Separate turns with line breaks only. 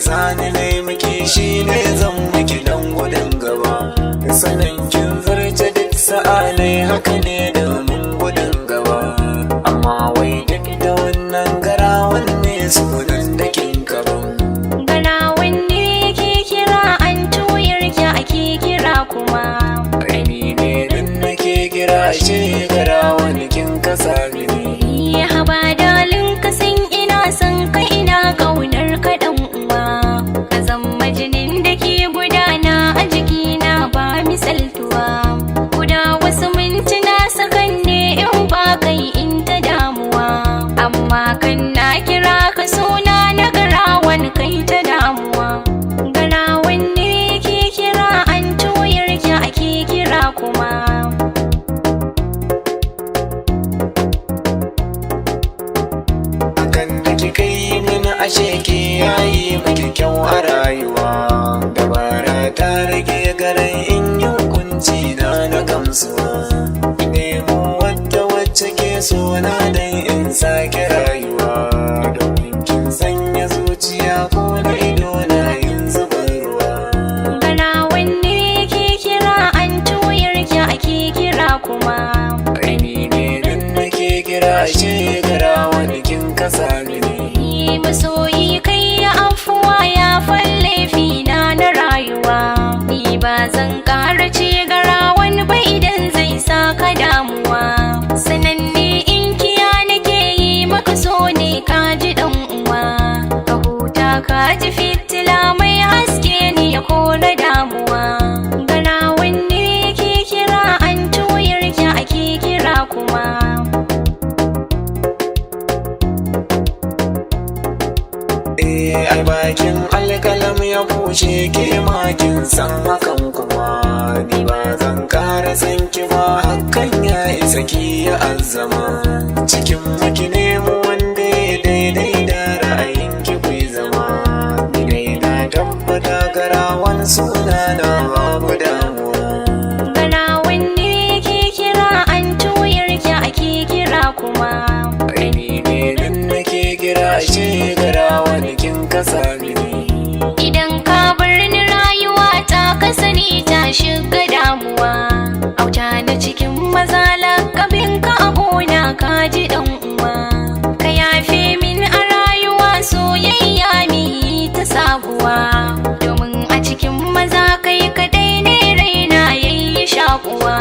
sani na yi miki shi ne zan miki dan gudun gaba. Sanin kin zarce duk sa'a ne haka ne domin gudun gaba. Amma wai duk da wannan garawan ne sunan da kin kaban.
Garawan ne ke kira an tuyarki ake kira kuma.
Aini ne nan nake kira shi garawan kin kasa mini.
Ya haba dalin ka san ina son ka, ina kaunar ka dan uwa. Ka zama jinin da ke gudana a jikina ba misaltuwa. Guda wasu mintuna sakan ne in ba kai in ta damuwa. Amma kan na kira ka suna na garawan kai ta damuwa. Garawan ne ke kira an tuyarki ake kira kuma.
Hakan da kika yi mini ashe ke yayi miki kyau a rayuwa. Dabara ta rage garan in yi hukunci na na gamsuwa. Nemo wadda wacce ke so na dan in sake rayuwa. Domin kin sanya zuciya ko na ido na yin zuban ruwa.
Garawan ne ke kira an tuyarki ake kira kuma.
Aini ne nan nake kira shi garawan kin kasa mini.
Ni masoyi kai ya afuwa ya falle fina na rayuwa. Ni ba zan ƙara ce garawan ba idan zai saka damuwa. Sananne in kiya nake yi maka so ne ka ji dan uwa. Ka huta ka ji fitila mai haske ni ya kora damuwa. Garawan ne ke kira an tuyarki ake kira kuma.
Eh, ai bakin alkalam ya bushe ke makin san hakan kuma. Ni ba zan kara san ki ba, hakan ya isa ki ya azzama. Cikin maki nemo wanda ya daidai da ra'ayin ki ku yi zama. Ni dai na tabbata garawan suna na babu damuwa.
Garawan ne ke kira an tuyarki ake kira kuma.
Aini ne nan nake kira shi garawan kin kasa mini.
Idan ka bar ni rayuwa ta ka sani ta shiga damuwa. Auta na cikin maza lakabin ka a gona ka ji dan uwa. Ka yafe min a rayuwa soyayya mi ta sabuwa. Domin a cikin maza kai kadai ne raina yayi shakuwa.